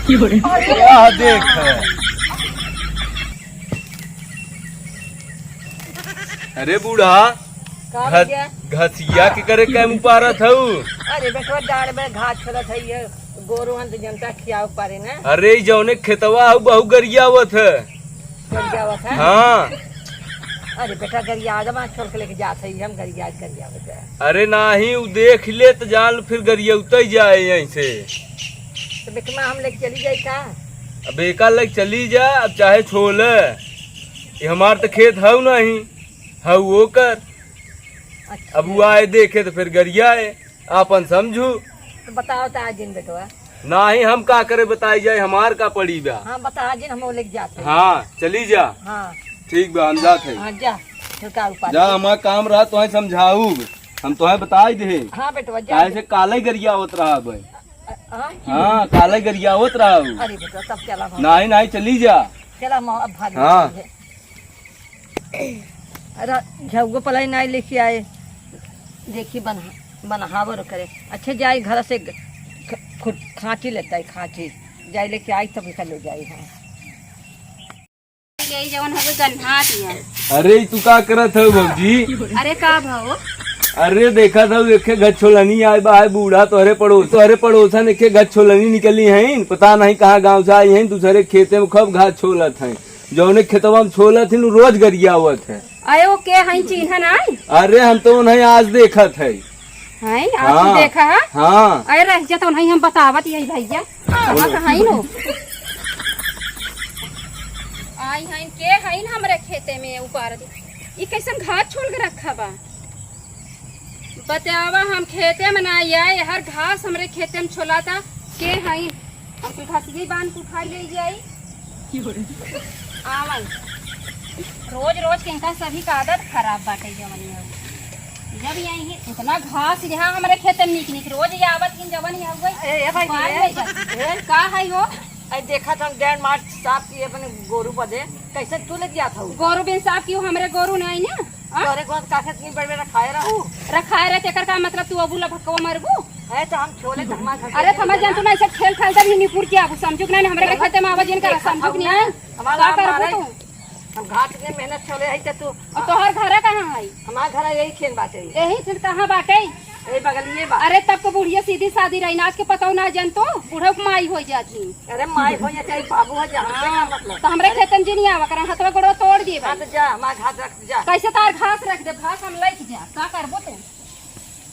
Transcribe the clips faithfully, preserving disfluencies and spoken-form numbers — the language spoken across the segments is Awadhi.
क्या देख है? अरे बूढ़ा, का घस-, भैया? घसिया के करे कैम उपारत हऊ? अरे बेटवा, डाड़ में घास छोलत है, ये गोरू हन तो जनता खियाव पारे ना। अरे, ई जौने खेतवा हऊ, बहु गरियावत है। गरियावत है? हाँ। अरे बेटा, गरिया आदमा छोल के लेके जात है, हम गरिया, गरियावत है। अरे नाही, उ देख ले तो जान, फिर गरियौते जाए यहीं से। तो बेटवा, हम लेके चली जाए का? अब एका लेके चली जा, अब चाहे छोल। ये हमार तो खेत हऊ नहीं, हऊ ओकर। अच्छा। अब वो आए देखे तो फिर गरियाए, आपन समझू। तो बताओ तो आज दिन बेटवा। नाही, हम का करे बताई जाए, हमार का पड़ी बा। हाँ, बता आज दिन हम लेके जाते हैं। हाँ, चली जा। हाँ। ठीक बा, हम जात है। हाँ, जा। फिर का उपाय? जा, हमार काम रहा, तोहे समझाऊ, हम तोहे बताई दे। हाँ बेटवा, जा। काहे से काले गरियावत रहा भाई। हाँ? हाँ, काले गरियावत रहा। अरे बेटवा, तब चला हम। नाही, नाही, चली जा। चला हम अब भाग हाँ। लेते हैं। अरे, झउगो पलाई नाही लेके आए। देखी बना-, बनावर करे। अच्छा, जाए घर से ग-, ख-, खुद खांची लेता है, खांची। जाए लेके आई तब इका ले जाए, हाँ। यही जवन हवे गन्हात है। अरे, तू का करत हऊ भौजी? अरे, का भाव? अरे, देखत हऊ, एके घास छोलनी आए बा, है बूढ़ा, तोहरे पड़ोस, तोहरे पड़ोसन एके घास छोलनी निकली है, पता नहीं कहाँ गाँव से आई है, दूसरे खेते में खूब घास छोलत है। जौने खेतवा में छोलत हिन, उ रोज गरियावत है। अरे, वो के हईं, चिन्हा नाई? अरे, हम तो उन्हें आज देखत है। हैं? आज तू हाँ। देखा है? हाँ। अरे, रह जा, तो उन्हें हम बतावत यही भैया। कहाँ बोलो। कहाँ हईं नो? आई हईं, के हईं हमरे खेते में उपार दे। ई कैसन घास छोल के रखा बा? बतावा, हम खेते में ना आई, हर घास हमरे खेते में छोलाता। के हईं? हम कुल घास यही बांध के उठा ले जाई। आवा। रोज रोज के इनका सभी का आदत खराब बाटे जवनिया। जब यही इतना घास यहाँ हमरे खेते में निक निक रोज ये आवत हिन जवनिया हुए। ए, ए भाई, बाहर ए, ले जा। ए। का है वो? अरे देखा था हम गैंड मार साफ किए अपने गोरू बदे। कैसे तू ले गया था वो? गोरू बिन साफ कियो हमरे गोरू नहीं ना। हाँ? तोरे गोद काखत नहीं बड़बे रखाए रहू। रखाए रहे तेकर का मतलब तू अबू लभकवा मरबू? है तो हम छोले तो हमार घर अरे के समझ जान तू ना, ऐसे ठेल ठाल दे निपुर के आबू, समझू कि नहीं, हमरे के हाँ। खेते में आवाज इनका देखा समझू कि था नहीं? हमारा का करबू मारे। तू? हम घास के मेहनत छोले है तो तू और तोहर घर कहाँ है? हमार घर यही खेन बाटे। यही खेन कहाँ बाटे? यही बगलिए बा। अरे तब तो बुढ़िया सीधी सादी रही ना, आज के पतौ ना जान तो बुढ़ऊ के माई हो जाती। अरे माई हो या चाहे बाबू हो जा, हमसे का हाँ, मतलब? तो हमरे अरे खेतन जी नहीं आवा करन, हथवा गोड़वा तोड़ दिए हाँ, भाई। तो जा, हमार घास रख जा। कैसे तार घास रख दे, घास हम लेके जा, का करबो तू?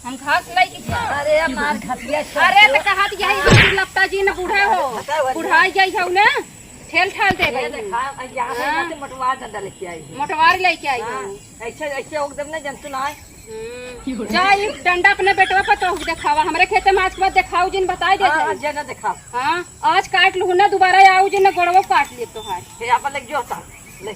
हम घास लेके जा। अरे हमार घसिया छोड़ अरे दो। तो कहत यही हाँ। लपटा जी न बूढ़े हो, हटाओ, हटाओ। बुढ़ाई जाई हो ना, ठेल ठाल दे ये भाई। देखा, यहाँ से हाँ। यहाँ से मोटवार डंडा लेके आई है। मोटवार लेके आई हाँ, हो। ऐसे, ऐसे एकदम ना जंतु ना आए। हम्म। जा, ई डंडा अपने बेटवा पर तो देखावा, हमरे खेते में आज के बाद देखाऊ जिन, बताई दे हाँ, भाई। आज ना देखाओ। हाँ, आज काट लूँ ना, दोबारा आऊ जिन, ना गोड़वा काट लिए तोहार। ये आप अलग जो होता, ले।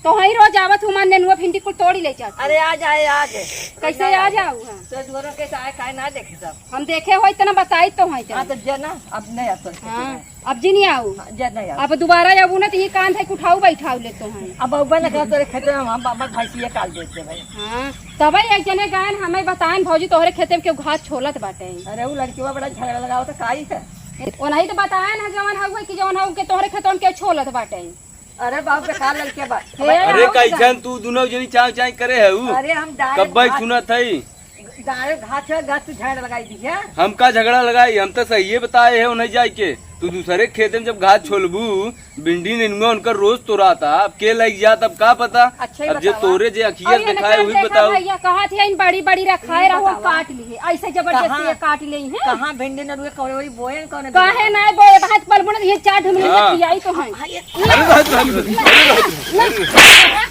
तो हई रोज आवत हूँ, मान नेनुआ भिंडी कुल तोड़ी ले जात। अरे आ जाए, आ जाए। कैसे आ जाऊ हम? तो जोरों के आए, काहे ना देखे सब? हम देखे हो इतना बताई तो है हाँ, तो जे ना, अब नहीं आता। हाँ। अब जी नहीं आऊ। हाँ, जय नहीं आऊ। अब दोबारा आऊ ना तो ये कान है उठाऊ बैठाऊ लेते हैं। अब अब ना कहते रहे खेते में हम बाबा भैंसिया काल देते भाई। हाँ, तब एक जने गायन हमें बताएन भौजी तोहरे खेते में केहू घास छोलत बाटे। अरे वो लड़किया बड़ा झगड़ा लगाओ तो काई है। वो नहीं तो बताएन है जवन हऊ कि जवन हऊ के तोहरे खेतवन के छोलत बाटे। अरे बाप रे का लड़के बा। हे अरे राम कैसन तू दोनों जनी चाय चाय करे है ऊ? अरे हम डायरेक्ट कब्बे घास सुनत है। गाय घास है, घास तू झाड़ लगाई दी है। हम का झगड़ा लगाई, हम तो सही बताए है उन्हें जाए के। तू दूसरे खेते में जब घास छोलबू, भिंडी नेनुआ उनकर रोज तोराता, अब के लग जात, अब का पता। अच्छा ही अब जे बतावा। तोरे जे अखिया और ये दिखाए, नकर वही देखा बताओ। भैया, कहा थी इन बड़ी बड़ी रखाए ये रहो, बतावा। काट लिए, ऐसे जबरदस्ती कहाँ? ये काट ले हैं। कहाँ भिंडी नेनुआ कौन वही बोए न कौन काहे बिया? ना बोए, बात पर मुड़ ये चार ढुमली हाँ। लगी आई तो है। हाँ, ये अरे रह, रह, रह, रह,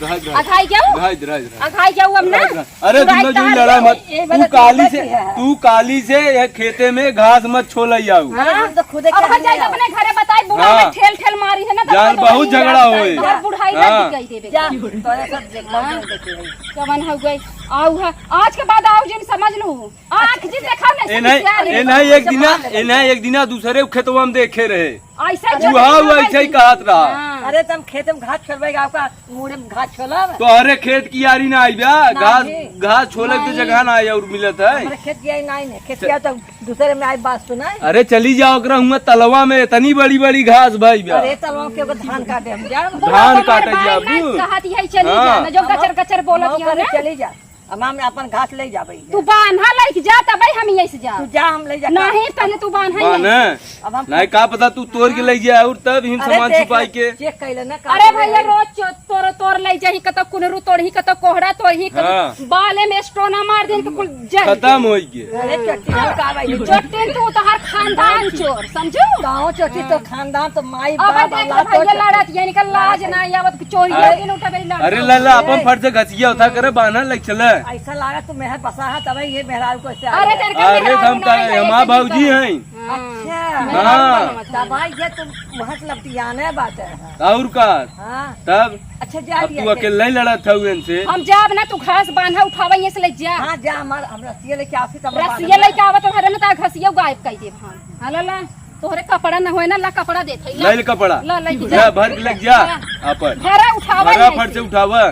रह, रह। अघाई जाऊ? रह, रह, रह। अघाई जाऊ अब ना? रह, रह। अरे तू तुम ना जो कहाँ लड़ा गए? मत, ये तू वाला काली से, है। तू काली से ये खेते में घास मत छोल जाऊ। हाँ, हम तो खुदे अब कर हम जाए लिया। अपने घरे बताई, बुढ़ा हाँ। में ठेल ठेल मारी है ना, तो जान तो बहुत वही झगड़ा रास्ता होए। है। और बुढ़ाई हाँ। ना दिखाई देवे। जा, तोरे सब देखा हाँ। जो देखे है। कवन हो गई? आऊ है, आज के बाद आऊ जिन समझ लू। आँख जिन देखा नहीं ए नहीं, समझ ए नहीं, एक दिना, ए नहीं, एक दिना दूसरे खेतवा में देखे रहे। ऐसा ही उहा, उहा ऐसे ही कहत रहा। हाँ। अरे, तुम खेत में घास छोलबे, गाँव का मुड़े में घास छोलब। तो अरे, खेत की यारी ना आई बा, घास, नहीं। घास छोले के नहीं। जगह ना आई और मिलत है। हमारे खेत की यारी नहीं है, खेत की यारी तो दूसरे में आई बात सुना। अरे, चली जाओ, ओकरा हुआ तलवा में इतनी बड़ी बड़ी घास भाई बा। अरे, तलवा के ऊपर धान काटे हम जाब। धान काटे जाबू। कहत है, चली जा, हाँ। ना जो गचर गचर बोलत हम है ना। चली जा। अब हम अपन घास ले जाबे। तू बान्हा लइके जा, तबे हम यहीं से जा। तू जा, हम ले जा। नहीं, पहले तू बान्हा बान्हे। यहीं से। अब हम नहीं, का पता तू तोड़ के ले जा और तब हम अरे सामान देख, छुपाई के। चेक कर लेना का अरे करे भैया, है। रोज चो-, तोड़, तोड़ ले जाही, कतो कुनरू तोड़ही, कतो कोहड़ा तोड़ही, कतो हाँ। बाले में स्टोना मार देन तो कुल जल खत्म होई गे। अरे चट्टी हम का भाई? चट्टी तू, तोहार खानदान चोर, समझू? गाँव चट्टी तो खानदान तो माई अब बाप देख औलाद भैया तो लड़त, यानी का लाज ना आवत, चोरी अरे, दिन उठा बेरी लड़त। अरे लाला, अपन फर्ज घसिया उठा करे, बान्हा लग चले। ऐसा लागा तू मेहर बसा है, तबे ये मेहरारू को ऐसे अरे, आगे। तेरे का अरे, मेहरारू हम ना का, है, हम ऐसे भौजी नहीं हैं। हाँ। अच्छा। हाँ। दवाई ये तुम वहाँ से लपटियाने बात है। और का? हाँ। तब? अच्छा, जा अब दिया तू के। अकेले ही लड़त हऊ इनसे। हम जाब ना, तू घास बान्हा उठावा, ये से ले जा। हाँ, जा, हमार, हम रस्सिया लेके आसी, तब रस्सिया लेके आवा, तो हरे ना, तार घसिया गायब कर देब हम। हाँ, ला, ला, तोहरे कपड़ा ना होए ना, ला, कपड़ा देत है, ला। ले ले कपड़ा। ला, लेके जा। जा, भर के लेके जा, हाँ। अपन। भरा उठावा, भरा ये फट से से। उठावा।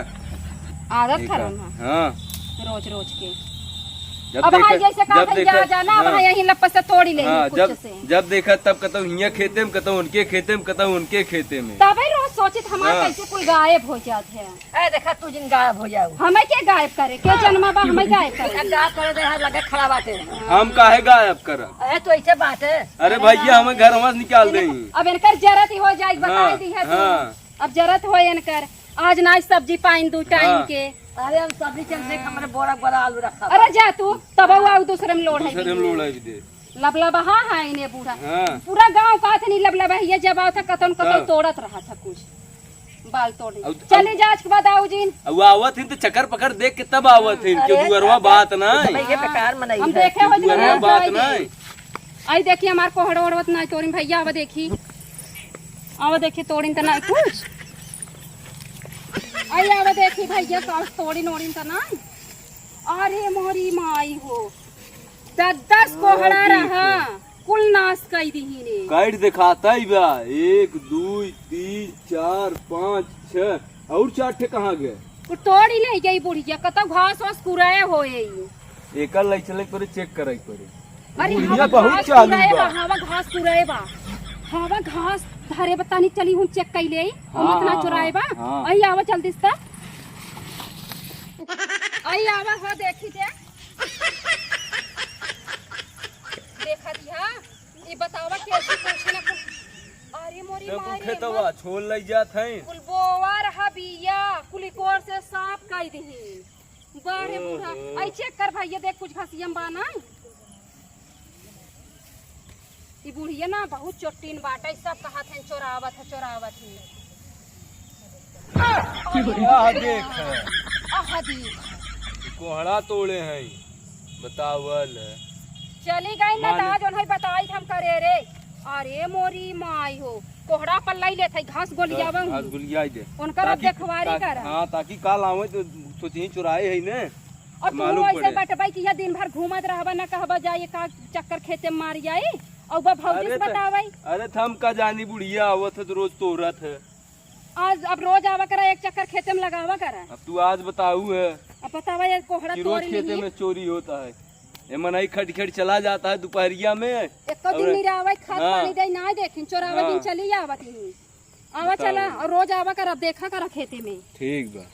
आदत ठीक है। खराब है। हाँ। रोज, रोज के। जब अब देखा, भाई जैसे कहा जब था, देखा, जा, जा ना, अब हाँ। भाई यहीं लप्पा से तोड़ी ले हाँ, कुछ जब, से। जब देखा तब कतौ हियाँ खेते में, कतौ उनके खेते में, कतौ उनके खेते में। तबे रोज सोचित हमार हाँ। कैसे कुल गायब हो जात है। ए, देखा तू जिन गायब हो जाऊ। हमें के गायब करे? के जन्मा बा हमें गायब करे? ए, गायब करे दे, लगे खड़ा बाटे। हम काहे गायब करब? ए, तो ऐसे बाटे। अरे भैया, हमें घरवा से निकाल देंगे। अब इनकर जरत ही हो जाए, बताई हाँ, दी है तू। हाँ। अब जरत हो इनकर, आज ना सब्जी पाइन दू टाइम हाँ। के। अरे हम सब्जी चल से हमरे बोरा बोरा आलू रखा बा। अरे जा तू, तब आऊ दूसरे में लोढ़ाई दूसरे में दे। लोढ़ाई दे। लबलबहा है इन्हें बूढ़ा। हाँ। पूरा गाँव कहत नहीं लबलबहा, ये जब आवत है कतौ न कतौ तब। तोड़त रहा था कुछ। बाल तोड़ ली। अब, चली अब, जा, आज के बाद आऊ जिन। अब आवत हिन तो चक्कर पकड़ देख के तब आवत हिन, अरे, क्यों दुअरवा अरे, बात ना है। ये बेकार मनई हम है। देखे हो दुअरवा जिन बात ना है। आई देखी हमार कोहड़ा ओढ़वत ना तोड़िन भैया, अब देखी। अब देखी तोड़िन त ना कुछ। आई अब देखी भैया, का तोड़िन ओड़िन त ना। अरे मोरी माई हो, दस दस कोहड़ा रहा, कुल नाश कई दिहिने। काट देखाता ही बा, एक, दुई, तीन, चार, पाँच, छह, और चार ठे कहाँ गए? कुल तोड़ी ले गई बुढ़िया, कतौ घास वास कुराए होए। एकर लाई चले परे, चेक कराई परे। अरे बुढ़िया हवा बहुत घास चालू कुराए बा। बा, हवा घास कुराए बा, हवा घास धरे बतानी चली हूँ चेक कई ले, हाँ, मत ना हाँ, चुराए बा। हाँ। आई आवा जल्दी से। आई आवा हो देखी दे। देखा दिया, ई बतावा कैसे पूछे ना कुल। अरे मोरी माई रे, खेतवा छोड़ लई जात है। कुल बोवा रहा बिया, कुल इकोर से साफ कई दिही। बारे बूढ़ा, ओहो। आई चेक कर भैया, देख कुछ घसियम बा ना। ई बुढ़िया ना बहुत चोट्टीन बाटे, सब कहत हैं चोरावत है, चोरावत है। आह देख। आह देख। कोहड़ा तोड़े हैं, बतावल। चली गई ना माने। दाज, उन्हें बताई हम करे रे। अरे मोरी माई हो, कोहड़ा पर लाई लेत है, घास गोलियावा घास हूँ। गोलियाई दे। उनकर अब ताकि, देखवारी ताकि, करा। हाँ, ताकि काल आवे तो सोचे ही चुराए है ने। और तू मालूम ऐसे पड़े। बटबाई कि यह दिन भर घूमत रहबा, न कहबा जाए का चक्कर खेते में मार जाई, और बा भौजी अरे से त-, बतावई। अरे त हम का जानी, बुढ़िया आवत है तो रोज तोरत है। आज अब रोज आवा करा, एक चक्कर खेते में लगावा करा। अब तू आज बताऊ है अब बतावा, ये कोहड़ा कि रोज तोड़ खेते लेनी। में चोरी होता है, ये मनई खट खट चला जाता है दोपहरिया में। एको दिन और नहीं रहा, खाद हाँ। पानी दे ना देखिन, चोरावा दिन हाँ। चली आवत ही। आवा बताओ। चला, और रोज आवा कर, अब देखा करा खेते में। ठीक बा।